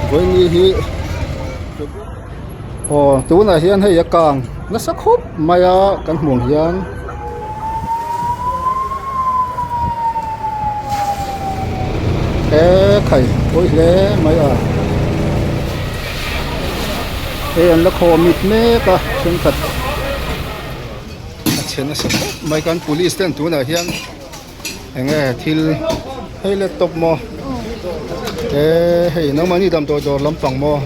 Vawiini hi aw tunah hian hei a kang nasa khawp mai a kan hmuh ang hian he khai pawi hle mai a hei an la khawh mit mek a thenkhat a chhe nasa khawp mai kan police ten tunah hian. Enge thil hei laptop maw eh hei nangmahni damdawi dawr lampang maw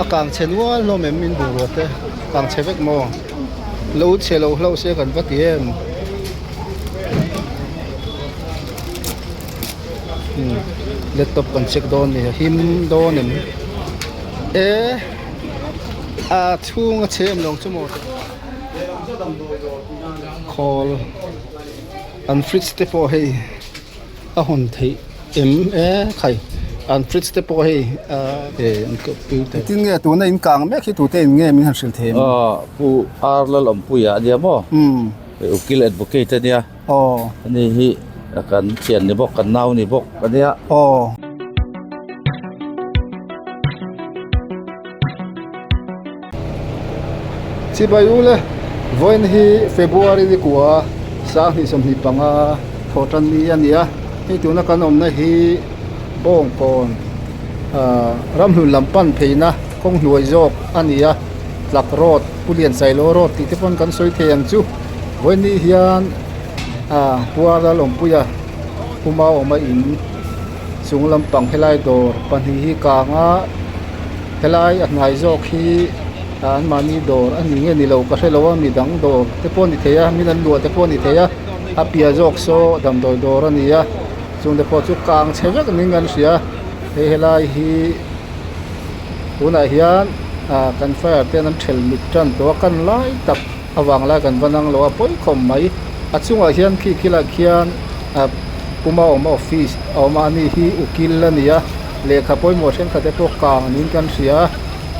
a kang chhe nual hlawm em in bungrua te kang chhe vek maw lo chhe lo hlauh se kan va ti em umm laptop kan check dawn a ni a him dawn em eh a chhung a chhe em lo chu maw. Khawl an fridge te pawh hei a hawn theih em e khai an fridge te pawh hei eh an computer tin nge tuna in kang mek hi tute in nge min han hrilh thei em aw pu R Lalawmpuia a nia maw umm ukil advocate a nia aw ani hi kan thian ni bawk kan nau ni bawk a nia aw. Chibai u le, vawiin hi February ni kua 20 25 thawh tan ni a ni a, hei tuna kan awmna hi Bawngkawn ah ramhlun lam pan pheina kawng hnuai zawk a ni a, Tlak Road, Pu Liansailo Road tih te pawn kan sawi thei ang chu, vawiin ni hian ah Puaral Awmpuia Puma awma in chung lampang helai dawr pahnih hi kang a. Helai a hnai zawk hi anmahni dawr a ni nge ni lo ka hre lo a midang dawr te pawh a ni thei a min an luah te pawh a ni thei a a piah zawk saw damdawi dawr a ni a chung te pawh chu kang chhe vek niin kan hria hei helai hi tunah hian ah kan fire ten an thelh mit tan tawh a kan lai tak avang lai kan va nang lo a pawi khawp mai a chungah hian khi khilah khian ah puma awm a office a awm a ani hi ukil a ni a. Lehkha pawimawh thenkhat te pawh kang niin kan hria a,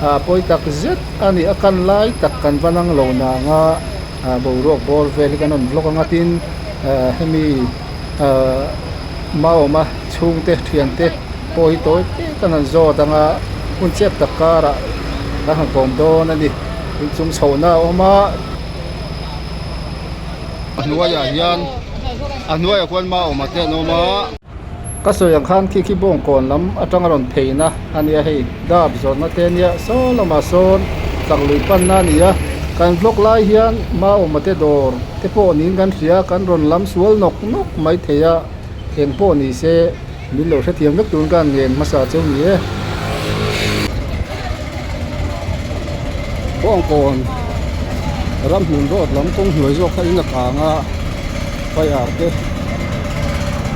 ah pawi tak zet a ni a kan lai tak kan va nang lo nang a, ah boruak bawr vel hi kan rawn vlog anga tin ah hemi ah maawma chhungte thiante pawh hi tawi te kan han zawt anga hun chep tak karah kan han kawm dawn a ni inchung chhohna a awm a. A hnuaiah hian a hnuaiah khuan maawma te an awm a. Ka sawi ang khan khi khi bawngkawn lam atanga rawn pheina a nia hei dap zawrhna te ania saw lamah sawn chak lui panna a ni a kan vlog lai hian maawma te dawr te pawh niin kan hria kan rawn lam sual nawk nawk mai thei a eng pawh ni se min lo hrethiam vek turin ka han ngen hmasa cheu ni e. Bawngkawn ramhmun road lam kawng hnuai zawk kha in a kang a fire te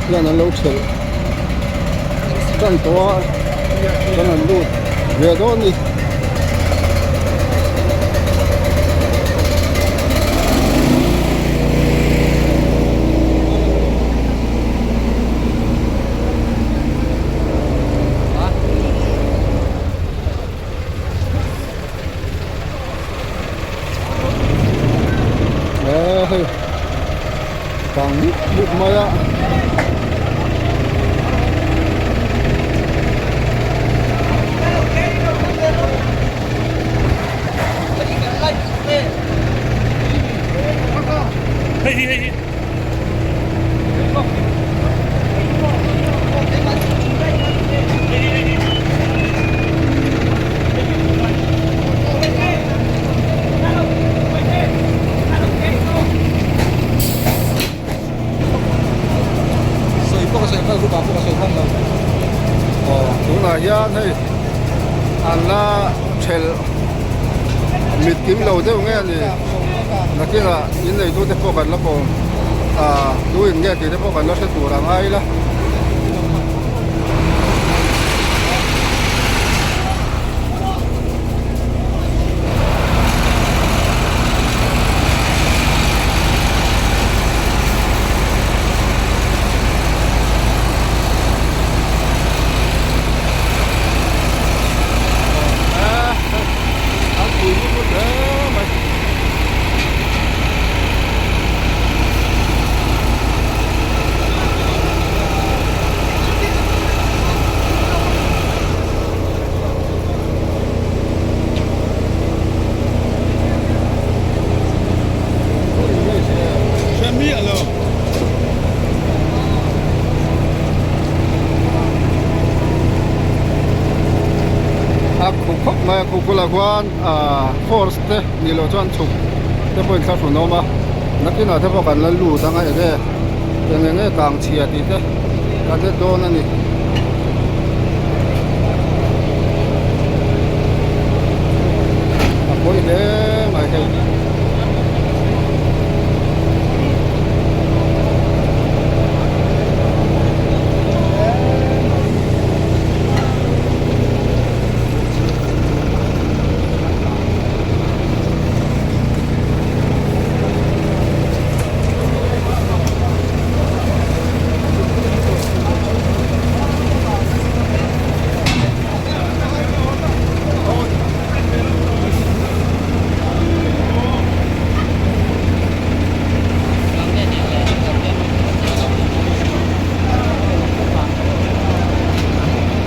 hian an lo thelh tan tawh a kan han lut ve dawn a ni. Hei kang mup mup mai a. Tunah hian hei an la thelh mit kim lo deuh nge a ni nakinah inneitute pawh kan la kawm ah tu in nge tih te pawh kan la hre tur a ngai ila. A khuh khawp mai a khuh bulah khuan ahh force te nih loh chuan chhuk te pawhin thla hrun a awm a nakinah te pawh kan la lut ang a enge eng enge kang chhia tih te kan hre dawn a ni. A pawi hle mai hei.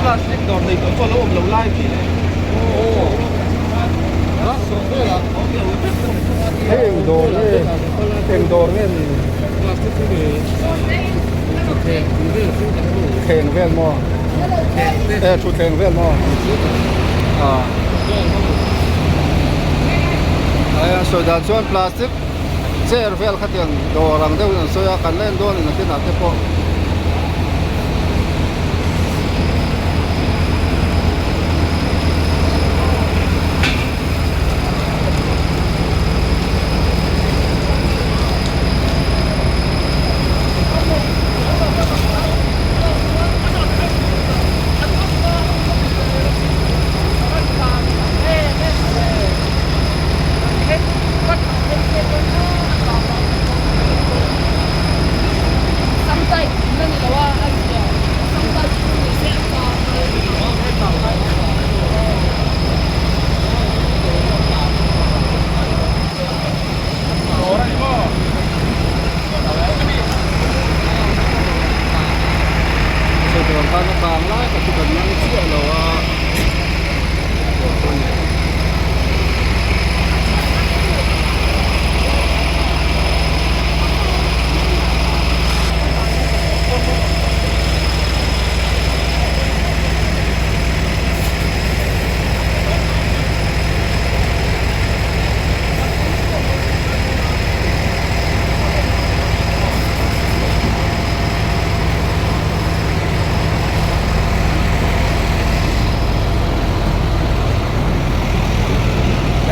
Plastic dawr nei tawh chu a lo awm lo lai ve le. Hei eng dawr nge eng dawr nge ni thleng vel maw e thutthleng vel maw ah a sawi dan chuan plastic chair vel khatiang dawr ang deuhin an sawi a kan la en dawn in a kinah te pawh. Sawi khan a kang lai tak chu kan man chiah lo a.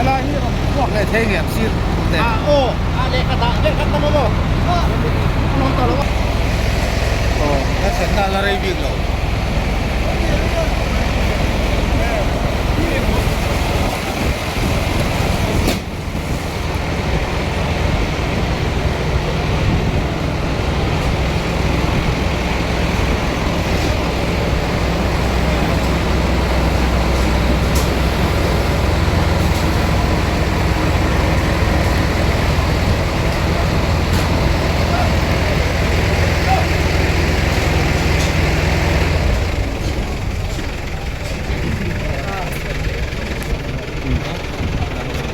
Helai hi rawn chhuak leh thei ngem sir te. Ah aw a lehkha dah vel kha tam a maw? Aw ka thlenna la rei bik lo.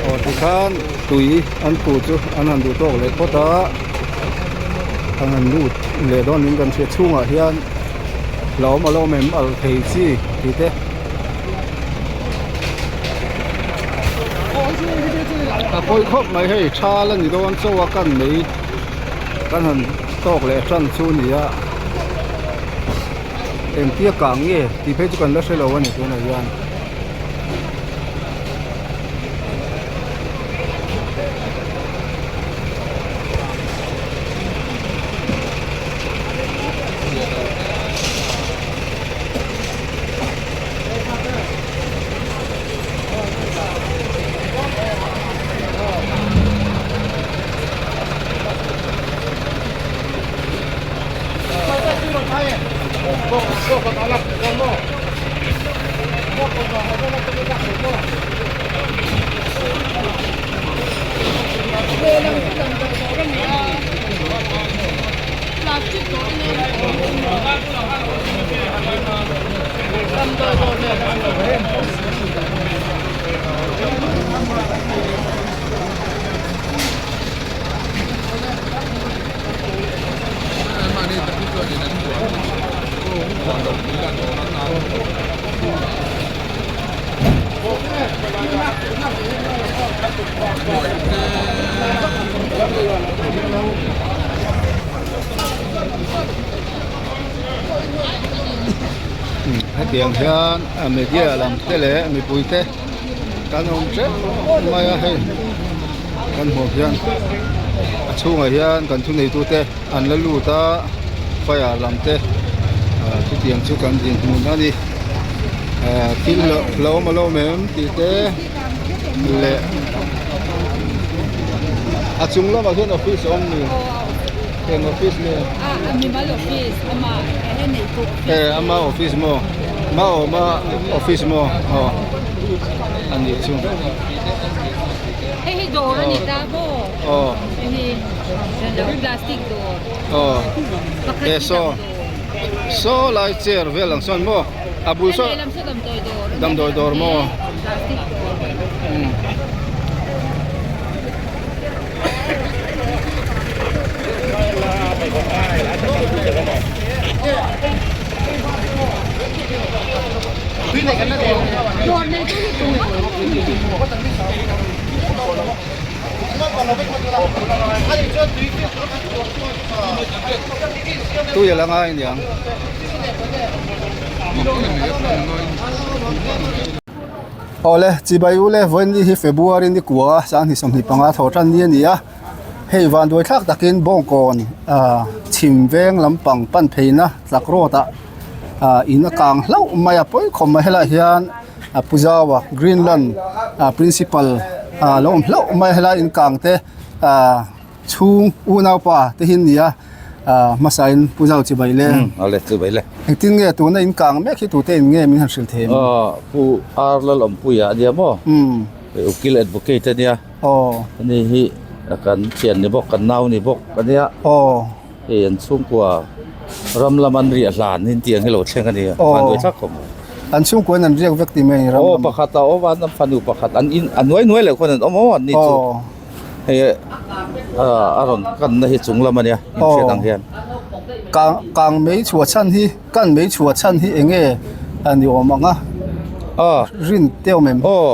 Aw tikhan tui an pu chu an han duh tawk leh phawt a an han lut leh dawn niin kan hria chhungah hian la awm a lo awm em alh thei chi tih te. A pawi khawp mai hei thal a ni dawn chaw a kan nei kan han tawk leh tan chu a ni a engtia kang nge tih phei chu kan la hre lo a ni tunah hian. Tiang hian media lam te leh mipui te kan awm teuh mai a hei kan hmuh hian a chhungah hian kan thuneitu te an la lut a fire lam te ah chutiang chu kan dinhmun a ni ah thil hlauhawm a lo awm em tih te leh a chung lamah hian office a awm ni eng office nge e ama office maw maawma office maw aw a nih chu aw aw e saw saw lai chair vel ang sawn maw a bul saw damdawi dawr maw umm. Tui a la ngai aniang. Awle chibai ule vawiin hi February ni kua 2025 thaw tan ni a ni a hei vanduai thlak takin bawngkawn ah chhim veng lampang pan pheina tlak road ah ah in a kang hlauh mai a pawi khawp mai helaiah hian a pu Zaua Greenland ah principal ah lo awm hlauh mai a helai in kang te ah chhung unaupa te hi an ni a ah hmasain pu Zau chibai le awle chibai le engtin nge tuna in kang mek hi tute in nge min han hrilh thei em aw pu R Lalawmpuia a nia maw ukil advocate a nia aw ani hi kan thian ni bawk kan nau ni bawk a nia aw hei an chhungkua ram lam an riah hlan in tiang hi lo thleng a nia an duai thlak khawp mai an chhungkua in an riak vek tih mai ram aw pakhat a awm a an fanu pakhat an in a nuai nuai leh khuan an awm awm an ni chu hei a rawn kanna hi chung lam a nia in hriat ang hian kang kang mei chhuah chhan hi kan mei chhuah chhan hi eng nge a ni awm ang a rin te awm em aw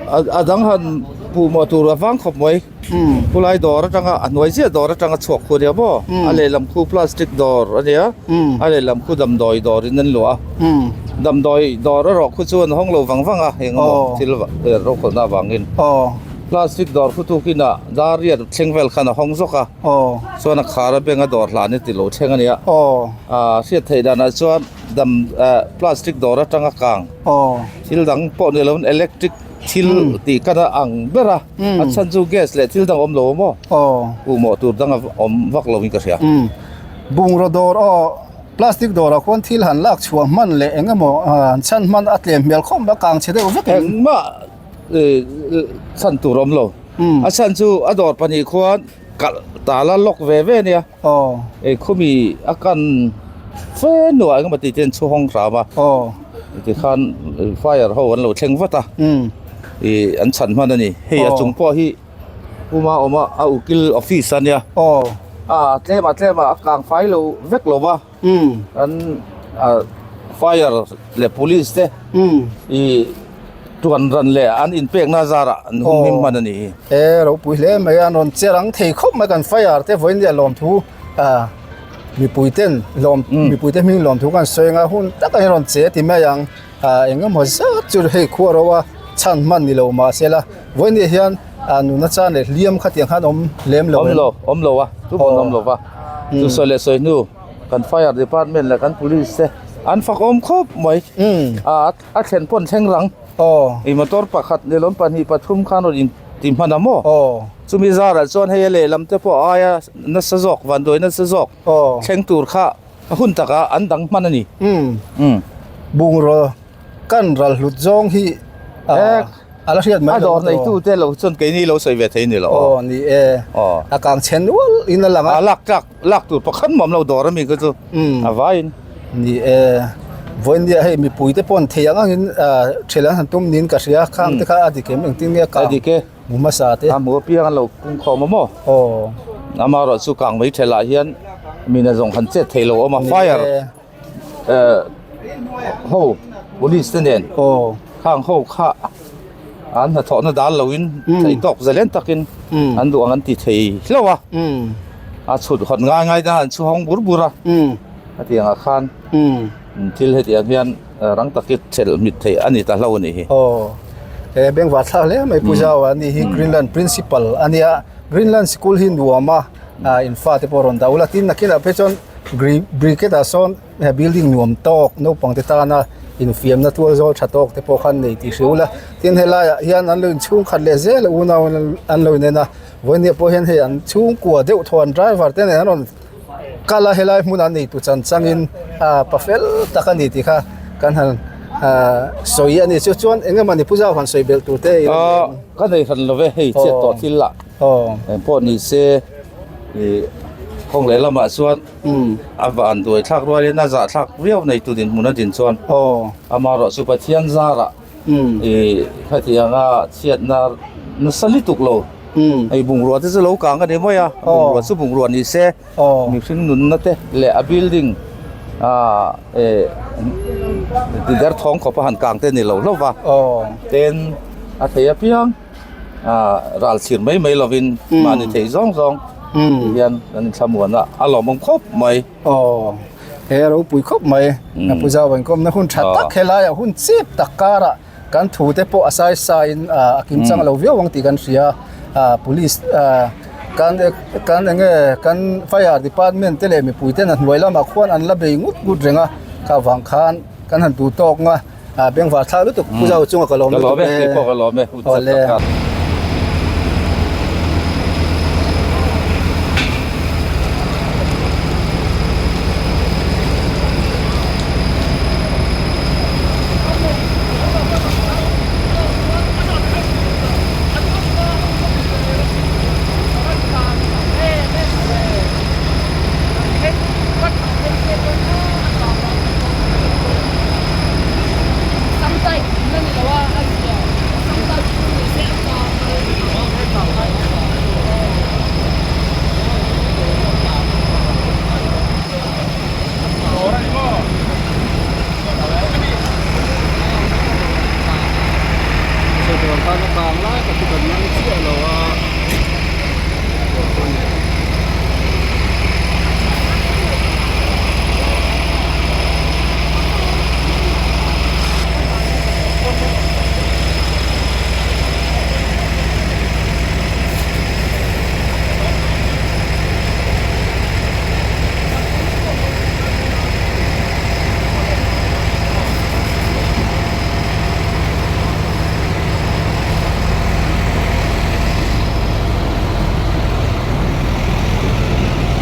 A dang han puh mawh tur a vang khawp mai. Khulai dawr atanga a hnuai chiah dawr atanga chhuak khu ania maw? A lehlam khu plastic dawr a nia, a lehlam khu damdawi dawrin an luah a. Damdawi dawr erawh khu chu an hawng lo vang vang a, eng emaw thil rokhawlhna avangin. Plastic dawr khu tukinah dar riat thleng vel khan a hawng zawk a, chuan a khar a benga dawr hlan hi ti lo thleng a nia. A hriat theih danah chuan dam plastic dawr atanga kang. Thil dang pawh ni loin electric thil tih khan a ang ber a, a chhan chu gas leh thil dang a awm lo maw? Uh mawh tur dang a awm vak lo in ka hria. Bungraw dawr aw plastic dawrah khuan thil han lak chhuah hman leh eng emaw han chhan hman a tlem hmel khawp mai a kang chhe deuh vek em? Engmah chhan tur a awm lo. A chhan chu a dawr pahnih khuan kalh tala lock ve ve a nia. Ei khumi a kan fe hnuah engemaw tih te an chhuhawng hram a tikhan fire ho an lo thleng vat a ih an chhan hman a ni hei a chung pawh hi puma awm a a ukil office a nia a tlem ah tlem ah a kang fai lo vek lo va an fire leh police te ih Tuan ran leh an inpekna zarah an hum him hman a ni hi. E ropui hle mai a, an rawn che rang thei khawp mai kan fire te vawiin nia lawmthu ah mipui ten lawm mipui te hming lawmthu kan sawi anga hun takah hian rawn che ti mai ang ah eng emaw zat chu hei khua ro a chhan hman ni lo mahse la vawiin nia hian ah nuna chan leh hliam khatiang khan awm lem lo em. Awm lo awm lo a chu pawh an awm lo va chu sawi leh sawi hnu kan fire department leh kan police te an fakawm khawp mai ah A thlen pawn thleng rang. Aw. I motor pakhat nilawm pahnih pathum khan rawn in ti hman a maw? Aw. Chumi zarah chuan hei a lehlam te pawh aia nasa zawk, vanduai nasa zawk. Aw. Thleng tur kha a hun takah an dang hman a ni. Umm. Umm. Bungraw kan ral hlut zawng hi a a la hriat mai lo. A dawr neitu te lo chuan keini lo sawi ve thei ni lo. Aw ni e. Aw. A kang chhen ual in a lang a. A lak tlak lak tur pakhat mawm lo dawr ami kha chu. Umm. A vaiin. Ni e, vawinia hei mipui te pawh an thei ang angin ah ṭhel an han tum niin ka hria, khang te kha a dik em engtin nge kang A dik e. hmu hmasa te. A hmu apiang an lo pung khawm a maw? Aw. Amaherawh chu kang mai ṭhelah hian mina zawng han chet theih lo a awm a, fire eh ho police te nen Aw. khang ho kha an hnathawhna dal loin theih tawk zalen takin an duh ang an ti thei hlauh a, a chhut hawt ngai ngai te an chhu hawng bur bur a. A tiangah khan. Thil hetiang hian rang takin chelh mit theih a ni ta hlo a nih hi. Aw, he bengvar thlak hle mai Pu Zau a ni hi Greenland Principal a nia. Greenland Sikul hi nuam a, in fate pawh rawn dah ula. Tin, nakinah phei chuan Brigade ah sawn building nuam tawk naupang te tana infiamna tual zawl tha tawk te pawh khan nei tih hria ula. Tin, helaiah hian an lo inchhung khat leh zel a unau an lo inen a. Vawinia pawh hian hei an chhungkua deuh thaw an driver te nen an rawn kal a helai hmunah nei tu chan changin ah pa fel tak a ni tih kha kan han ah sawi a ni chu chuan eng emawni Pu Zau han sawi belh tur te i Ah ka nei hran lo ve hei chhiat tawh thil lah eng pawh ni se ih kawng leh lamah chuan a van duai thlak rualin a zah thlak viau nei tu dinhmun a din chuan amaherawhchu chu Pathian zarah Ih khatianga chhiatna nasa lutuk lo hei bungrua te chu lo kang a ni mai a bungrua chu bungrua ni se mihring nunna te leh a building ah eh ti derthawng khawpa han kang te ni lo hlauh va tin a thei apiang ah ral chhir mai mai lovin mahni thei zawng zawng ti hian kan inthlamuan a a lawmawm khawp mai. Aw, he ropui khawp mai. A pu zau inkawmna hun tha tak helaiah hun chip tak karah kan thu te pawh a sai saiin a kim chang lo viau ang tih kan hria. Police kan kan eng nge kan fire department te leh mipui ten a hnuai lamah khuan an la bei ngut ngut reng a, kha vang khan kan han duh tawk nga bengvar thlak lutuk pu zau chunga ka lawm lutuk e. Ka lawm e, Awle.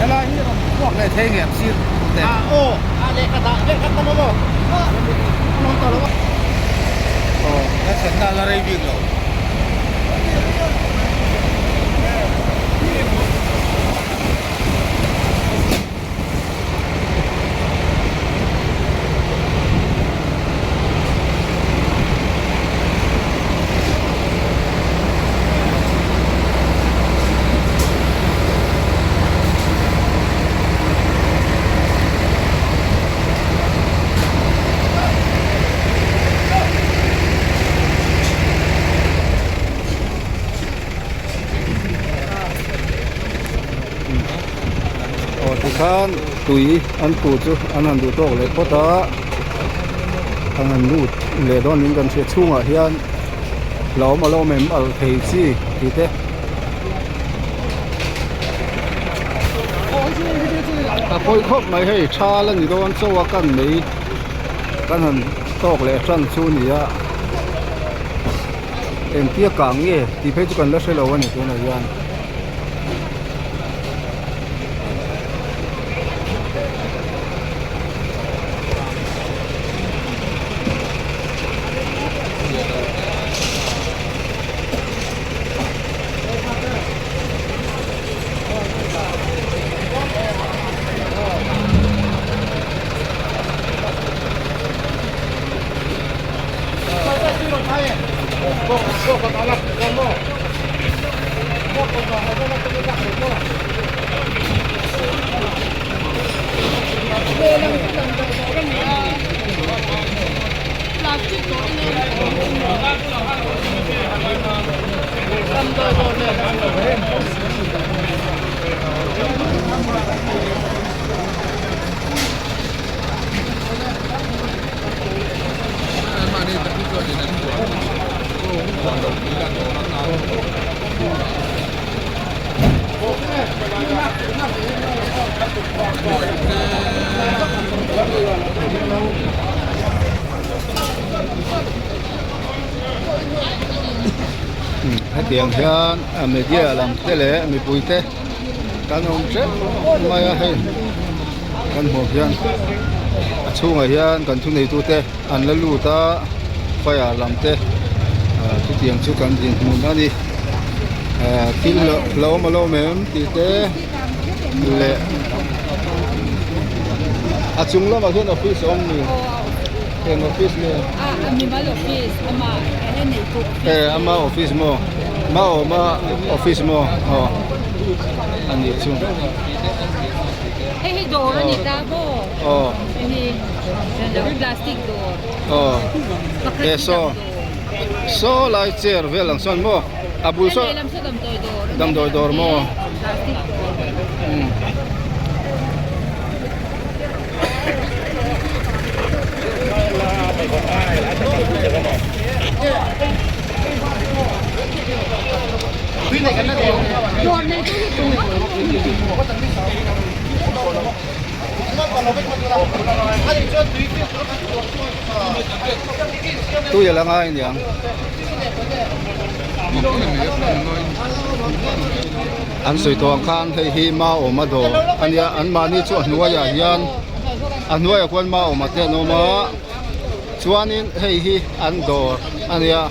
Helai hi rawn chhuak leh thei ngem sir te. Ah aw a lehkha dah vel kha tam a maw? Aw ka thlenna la rei bik lo. Aw tikhan tui an pu chu an han duh tawk leh phawt a an han lut leh dawn niin kan hria chhungah hian la awm a la awm em al thei chi tih te. A pawi khawp mai hei thal a ni dawn chaw a kan mei kan han tawk leh tan chu a ni a engtia kang nge tih phei chu kan la hre lo a ni tunah hian. Hetiang hian media lam te leh mipui te kan awm teuh mai a hei kan hmuh hian a chhungah hian kan thuneitu te an la lut a fire lam te chutiang chu kan dinhmun a ni thil hlauhawm a lo awm em tih te leh a chung lamah hian office a awm ni eng office nge e ama office maw maawma office maw aw a nih chu hei hi dawr a ni ta maw aw hei hi plastic dawr aw e saw saw lai chair vel ang sawn maw a bul saw damdawi dawr maw plastic dawr Tui a la ngai aniang. An sawi tawh ang khan hei hi Maawma dawr a nia anmahni chu a hnuaiah hian a hnuaiah khuan Maawma te an awm a chuanin hei hi an dawr a nia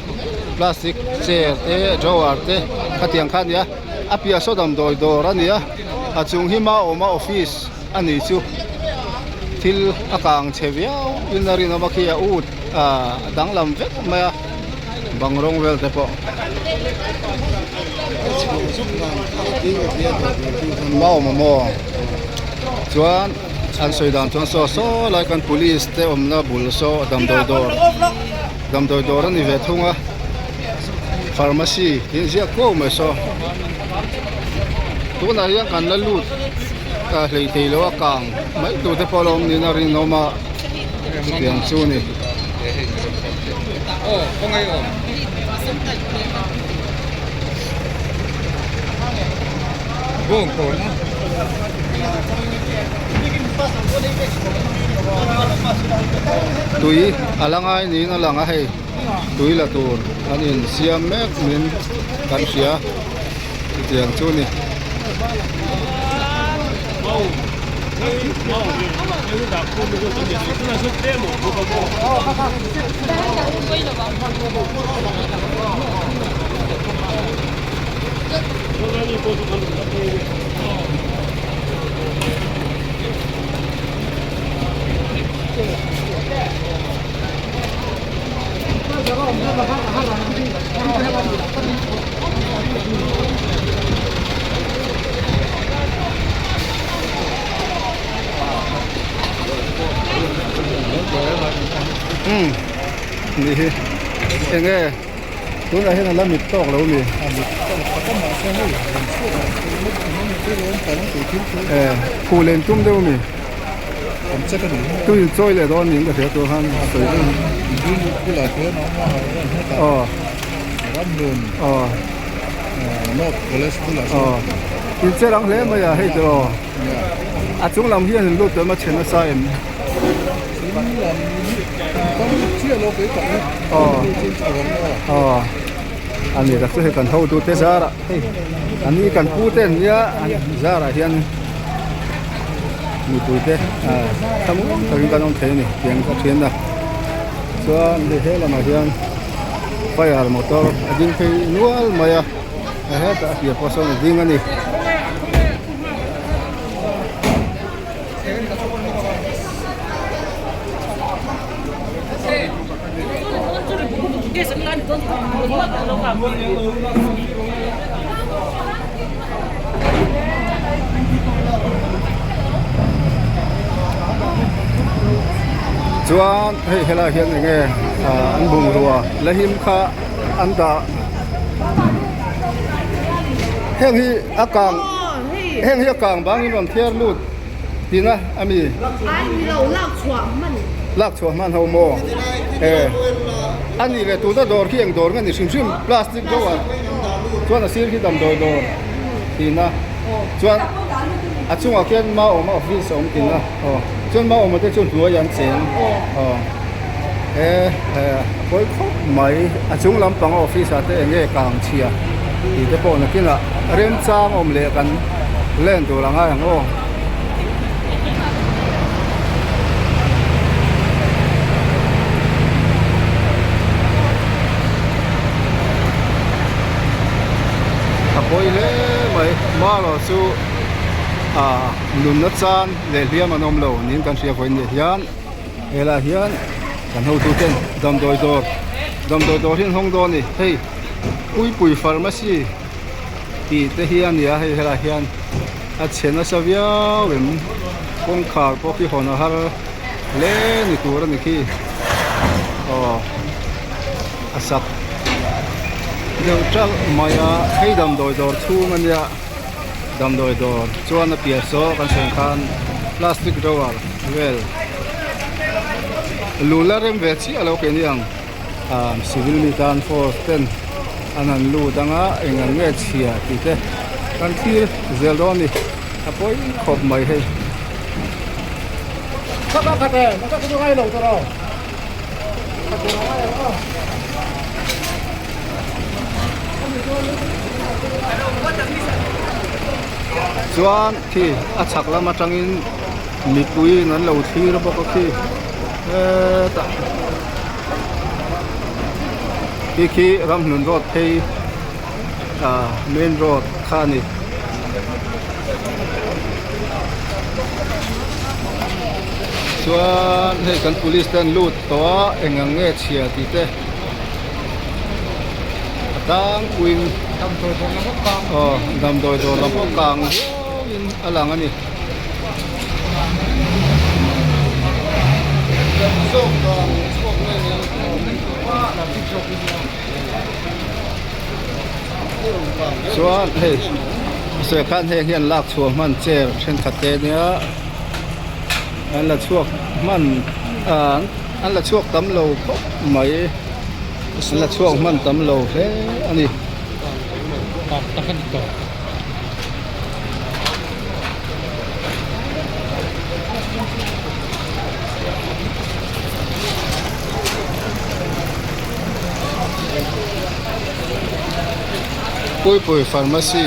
plastic chair te drawer te khatiang kha a nia a piah saw damdawi dawr a nia a chung hi Maawma office a ni chu thil a kang chhe viau in a rinawm a khi a ut ah a danglam vek mai a bang rawng vel te pawh. Maawma maw chuan an sawi dan chuan saw saw lai kan police te awmna bul saw damdawi dawr damdawi dawr a ni ve thung a pharmacy tih a ziak kuau mai saw tunah hian kan la lut a hlei thei lo a kang mai tur te pawh a lo awm niin a rinawm a chutiang chu a ni. Tui a la ngai niin a lang a hei tui la tur an insiam mek niin kan hria chutiang chu a ni. Umm ni hi enge tunah hian a la mit tawk lo a ni e phul en tum deuh a mi tui chawi leh dawn niin ka hria tur khan sawi aw. Aw aw in che rang hle mai a hei chu aw a chung lam hian in lut tawh em a chhe nasa em aw aw a ni tak chu hei kan hotu te zarah hei an ni kan pu te an nia an zarah hian mipui te ah thlamuang takin kan awm thei a ni tiang ka thian a chuan hei he lamah hian. Fire motor a ding phei nual mai a hetah a piah pawh sawn a ding a ni. Chuan hei helai hian enge an bungrua la him kha an dah heng hi a kang heng hi a kang bangin rawn thiar lut tina ami lak chhuah hman ho maw e a nih leh tuna dawr khi eng dawr nge ni hrim hrim plastic deuh ah chuan a sir khi damdawi dawr tina chuan a chungah khian maawma office a awm tina aw chuan maawma te chu hnuai an cheng aw. E a pawi khawp mai a chung lampang office ah te eng nge kang chhia tih te pawh nakinah remchang awm leh kan len tur a ngai ang aw. A pawi hle mai marawh chu ah nunna chan leh hliam an awm lo niin kan hria vawiin ah hian helaiah hian kan hotu ten damdawi dawr damdawi dawr hi an hawng dawn a ni hei puipui pharmacy tih te hi a ni a hei helaiah hian a chhe nasa viau em kawngkhar pawh khi hawn a har hle ni tur a ni khi aw a sak deuh ṭalh mai a hei damdawi dawr chhung a nia damdawi dawr chuan a piah saw kan sawi ang khan plastic drawer vel lu la rem ve chiah lo keini ang ah civil mi tan force ten an han lut anga eng ang nge chhia tih te kan thlir zel dawn a ni a pawi khawp mai hei. Chuan khi a chhak lam atangin mipuiin an lo thlir bawk a khi hetah khi khi ramhlun road phei ah main road kha a ni. Chuan hei kan police te an lut tawh a eng ang nge chhia tih te a tlangpuiin aw damdawi dawr lam pawh kang viauin a lang a ni. Chuan hei sawi khan heng hian lak chhuah hman chair thenkhat te ania an la chhuak hman ah an la chhuak tam lo khawp mai an la chhuak hman tam lo hle a ni. Puipui pharmacy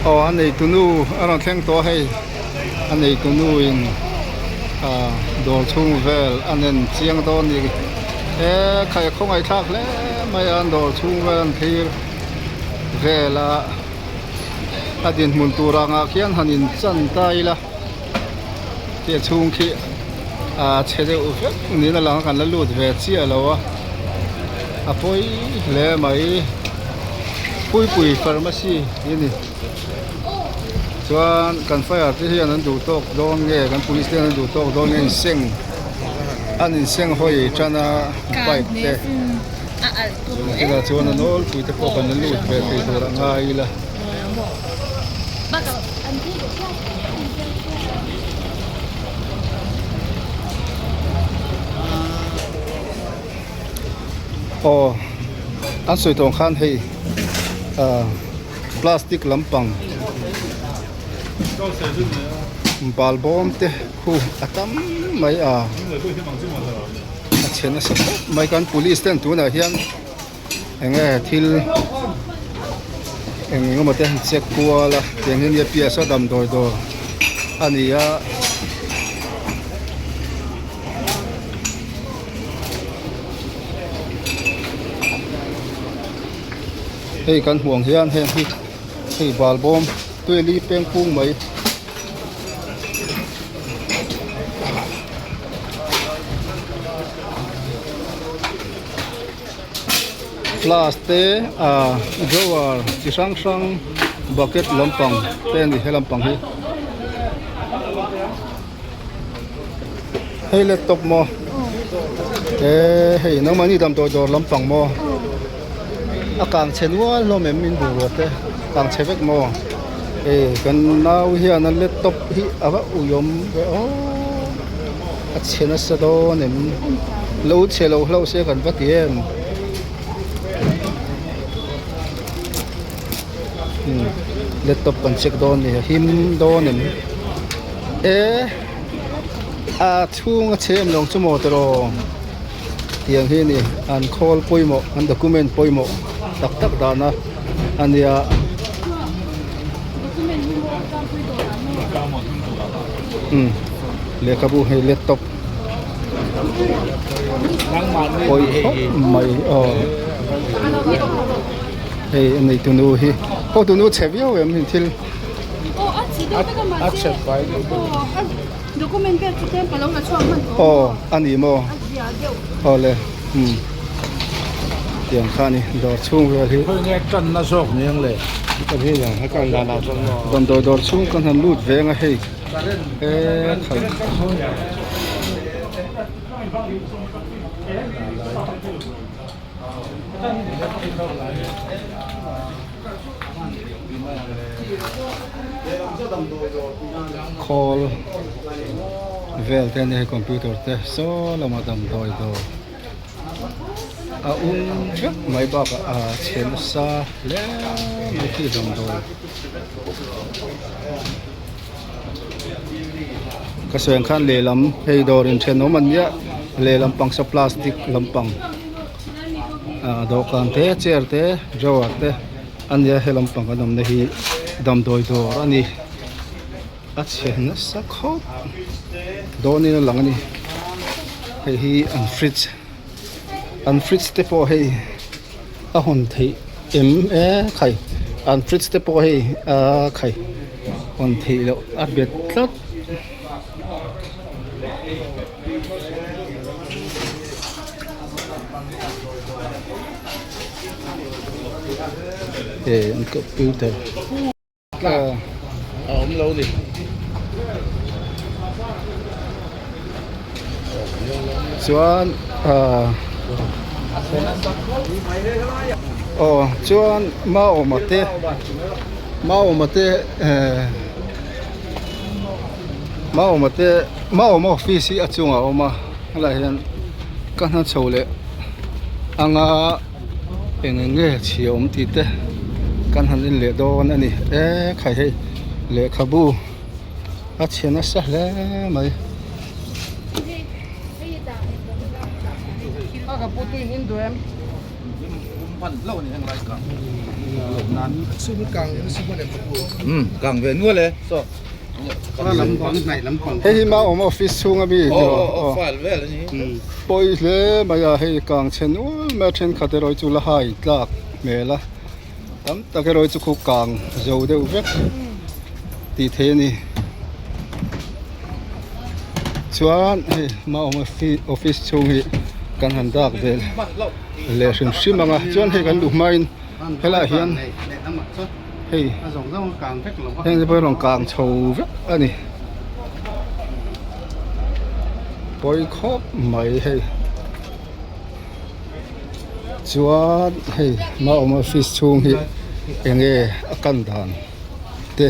Aw a neitu nu a rawn thleng tawh a hei a neitu nu in ah dawr chhung vel a nen chiang dawn a ni he khai khawngaih thlak hle mai a an dawr chhung vel an thlir vel a a dinhmun tur angah khian han in chan ta ila khi a chhung khi ah chhe deuh vek niin a lang a kan la lut ve chiah lo a a pawi hle mai puipui pharmacy hi a ni chuan kan fire te hian an duh tawk dawn nge kan police te hian an duh tawk dawn nge inseng an inseng hawi tan a bike te chutah chuan a nawlpui te pawh kan la lut ve thei tur a ngai ila. Aw an sawi tawng khan hei ah plastic lampang bal bawm te khu a tam mai a a chhe nasa khawp mai kan police ten tunah hian. Eng nge thil eng eng emaw te an check kual a tiang hi nia piasa damdawi dawr a ni a. Hei kan hmuh ang hian heng hi hei balbawm tuili peng pung mai. Glass te ah drawer chi hrang hrang bucket lampang te a ni he lampang hi hei laptop maw eh hei nangmahni damdawi dawr lampang maw a kang chhe nual hlawm em in bungrua te kang chhe vek maw hei kan nau hian a laptop hi a va ui awm ve aw. A chhe nasa dawn em? Lo chhe lo hlauh se kan va ti em? Umm laptop kan check dawn ni a him dawn em? E a chhung a chhe em lo chu maw tiraw? Tiang hi a ni an khawl pawimawh an document pawimawh tak tak dahna a nia. Umm lehkhabu hei laptop pawi khawp mai aw hei a nei tunu hi aw tunu chhe viau em hi thil aw a ni maw aw le umm tiang kha a ni dawr chhung vel hi damdawi dawr chhung kan han lut veng a hei. E khai Khawl vel te ania hei computer te saw lama damdawi dawr a um vek mai bakah a chhe nasa hle mai khi damdawi. Ka sawi ang khan lehlam hei dawr inthenawm an nia lehlam pang saw plastic lampang ah dawhkan te chair te drawer te a nia he lampang kan awmna hi damdawi dawr a ni a chhe nasa khawp dawnin a lang a ni hei hi an fridge an fridge te pawh hei. A hawn theih em e khai an fridge te pawh hei a khai hawn theih loh a bet tlat. E an computer a awm lo ni. Chuan ah aw chuan maawma te maawma te eh maawma te maawma office hi a chungah a awm a helaiah hian ka hna chho leh anga eng eng nge chhia awm tih te kan han en leh dawn a ni e khai hei lehkhabu. A chhe nasa hle mai. Kang ve nual e saw. Hei hi Maawm office chhung a mi tiraw? Pawi hle mai a hei kang chhe nual mai a thenkhat erawh hi chu la hai tlak hmel a tam tak erawh hi chu khu kang zo deuh vek tih theih a ni chuan hei Maawm office chhung hi kan han dak vel leh hrim hrim ang a chuan hei kan luh hmain helaiah hian. Hei heng te pawh hi rawn kang chho vek a ni pawi khawp mai hei chuan hei Maawm office chhung hi eng nge a kan dan te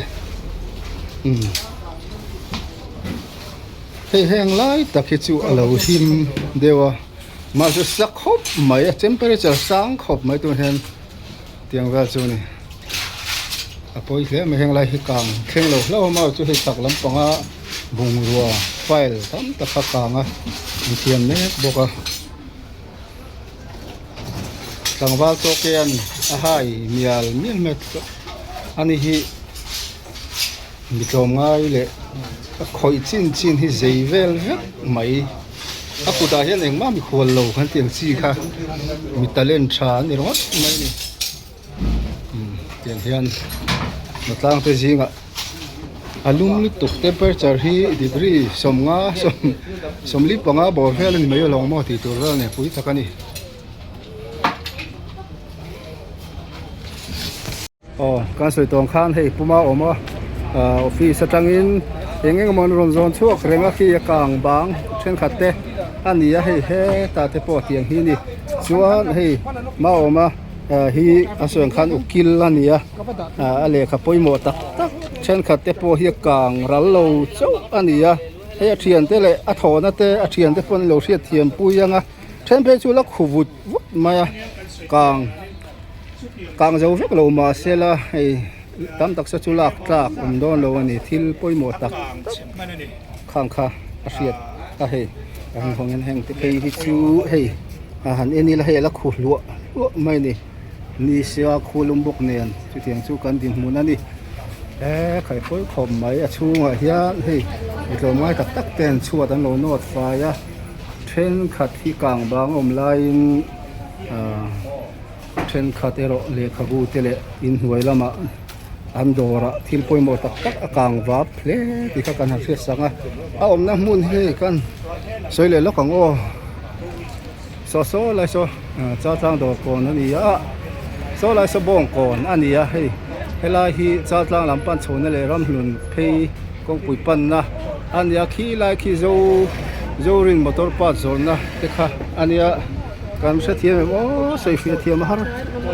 umm hei heng lai tak hi chu a lo him deuh a mahse sa khawp mai a temperature sang khawp mai tur hian. Tiang vel chu a ni. A pawi hle mai heng lai hi kang thleng lo hlauh a maw chu hei chak lampanga bungrua file tam tak kha kang a an thiam mek bawk a. Tlangval tawk hian a hai mial mial mai a ni hi mi tlawm ngai leh a khawih chin chin hi zei vel vek mai a kutah hian engmah mikhual lo kan tih ang chi kha mi talent tha an ni ringawt mai a ni umm tiang hian hnatlang te zingah a lum lutuk temperature hi degree sawmnga sawm sawmli panga bawr vel a ni mai alawng maw tih tur vel a ni pui tak a ni. Aw kan sawi tawng khan hei puma awm a ah office atangin eng eng emaw an rawn zawn chhuak reng a khi a kang bang thenkhat te a ni a hei hetah te pawh tiang hi a ni chuan hei hma awm a ah hi a sawi ang khan ukil a ni a ah a lehkha pawimawh tak tak thenkhat te pawh hi a kang ral lo chauh a ni a hei a thiante leh a thawhna te a thiante pawh an lo hriatthiam pui ang a then phei chu la khu vut vut mai a kang. Kang zo vek lo mahse la hei tam taksa chu lak tlak awm dawn lo a ni thil pawimawh tak tak khang kha a hriat a hei a hung hawng hian heng te phei hi chu hei a han en ila hei a la khu hluah hluah mai a ni ni sia khu lum bawk nen chutiang chu kan dinhmun a ni he khaihrawi khawp mai a chhungah hian hei mi tlawmngai tak tak ten chhuat an lo nawt fai a thenkhat hi kang bang awm laiin ahh. Thenkhat erawh lehkhabu te leh inhnuai lamah an dawrah thil pawimawh tak tak a kang vap hle tih kha kan han hriat sak a, a awmna hmun hi kan sawi leh lawk ang aw saw saw lai saw Chaltlang dawr kawn a ni a saw lai saw bawng kawn a ni a hei helai hi Chaltlang lam pan chhohna leh ramhlun phei kawngpui panna a ni a khi lai khi zo Zorin motor park zawrhna te kha a nia. Kan hrethiam em aw sawi hriat thiam a har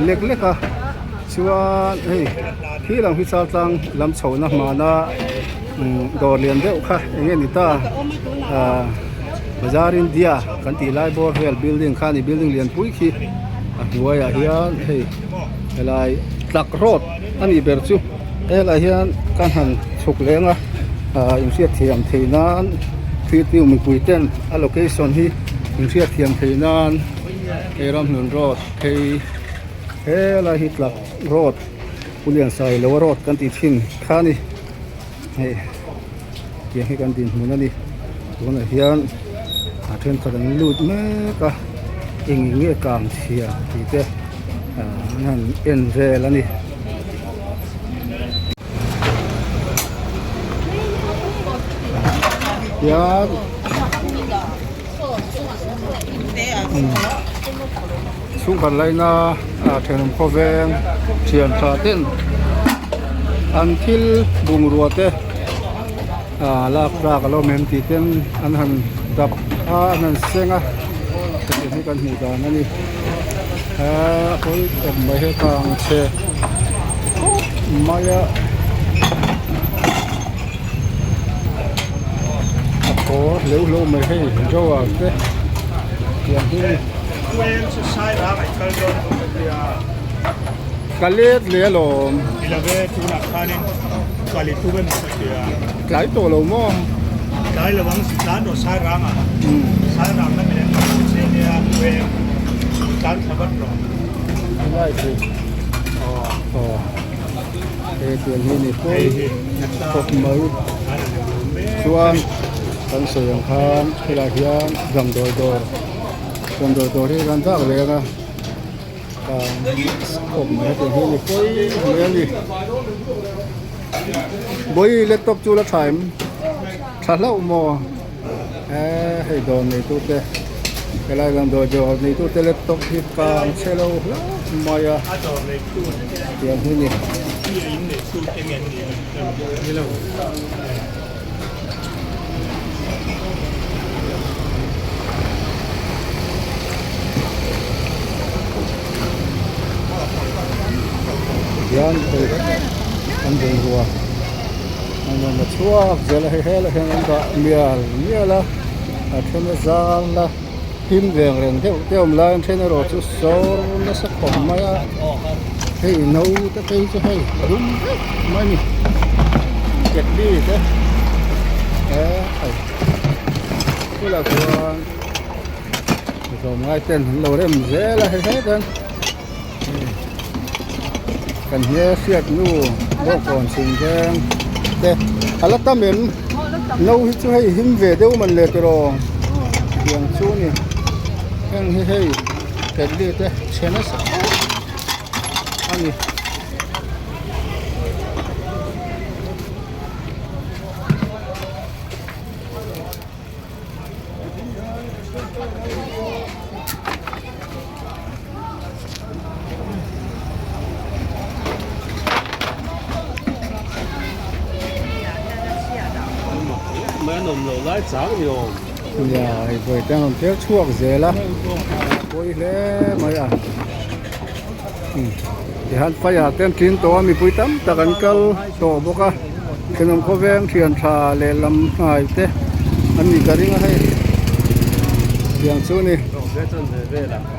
lek lek a chuan hei khi lam hi Chaltlang lam chhohna hmana umm dawr lian deuh kha eng nge ni ta ahh Bazar India kan tih lai bawr vel building kha a ni building lian pui khi a hnuaiah hian hei helai tlak road a nih ber chu helaiah hian kan han chhuk leng a ahh inhriatthiam theih nan thirtiu mipui ten a location hi inhriatthiam theih nan hei ramhlun road phei helai hi tlak road pu Liansailoa road kan tih thin kha a ni hei tiang hi kan dinhmun a ni tunah hian a thenkhat an lut mek a eng nge kang chhia tih te an han en vel a ni. Hian chhungkhat laina ah thenawm khawveng thian tha ten an thil bungrua te ah lak tlak a lo awm em tih ten an han dap a an han seng a hetiang hi kan hmuh dan a ni ah hawi tawp mai he kang chhe khawp mai a a thaw hleuh hleuh mai hei drawer te tiang hi a ni. Ka let leh alawm. Tlai tawh lo maw? Tlai lo ang tlan rawh Sairang ah. Sairang lam in an lo hmu che nia veng tlan thla vat rawh. Helai chu aw he tiang hi ni pawi khawp mai chuan kan sawi ang khan helai hian damdawi dawr damdawi dawr hi kan dak leng a khawp mai hetiang hi ni pawi mai a ni. Bawi laptop chu la tha em? Tha hlauh maw? Eee hei dawr neitu te helai lam dawr dawr neitu te laptop hi kang chhe lo hlauh mai a tiang hi ni. Hian hei an bungrua an rawn la chhuak zel a hei helaiah hian an dah mial mial a a then a zang a him veng reng deuh te awm lai an then erawh chu sawr nasa khawp mai a hei no te phei chu hei a dum vek mai a ni ketli te eh hei bulah chuan Tlawmngai ten an lo rem zel a hei hetan kan hne hriat nu bawngkawn chhung veng te a la tam em no hi chu hei him ve deuh man le tiraw tiang chu a ni heng hi hei ketli te chhe nasa khawp a ni. Nia hei vawi te an rawn tel chhuak zel a pawi hle mai a tihian fire te an tlin tawh a mipui tam tak an kal tawh bawk a. Thenawm khawveng thian tha leh lam hnai te an nih ka ring a hei tiang chu ni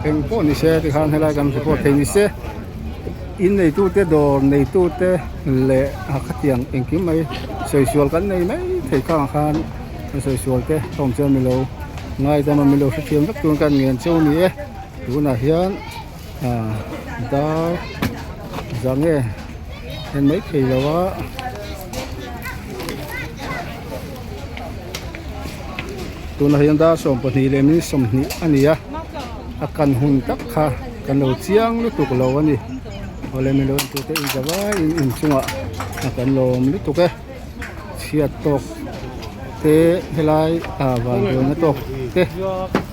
eng pawh ni se tikhan helai kan report thei ni se in neitu te dawr neitu te leh a khatiang engkim mai sawi sual kan nei mai thei khang khan an sawi sual te a awm chuan milo ngaidam a milo hrethiam vek tur kan ngen cheu ni e tunah hian ah dar zange. En mai thei lo a tunah hian dar 12 leh minute 20 a ni a a kan hun tak kha kan lo chiang lutuk lo a ni awle milo en tute in zavaiin inchungah a kan lawm lutuk e chhiat tawk te helai ah van buaina tawk te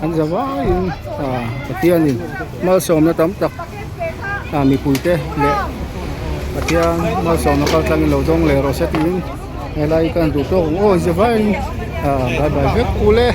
an zavaiin ah Pathianin malsawmna tam tak ah mipui te leh Pathian malsawmna kal tlangin lo dawng leh rawh se tiin helai kan duh tawk ang aw zavaiin ah bye bye vek ule.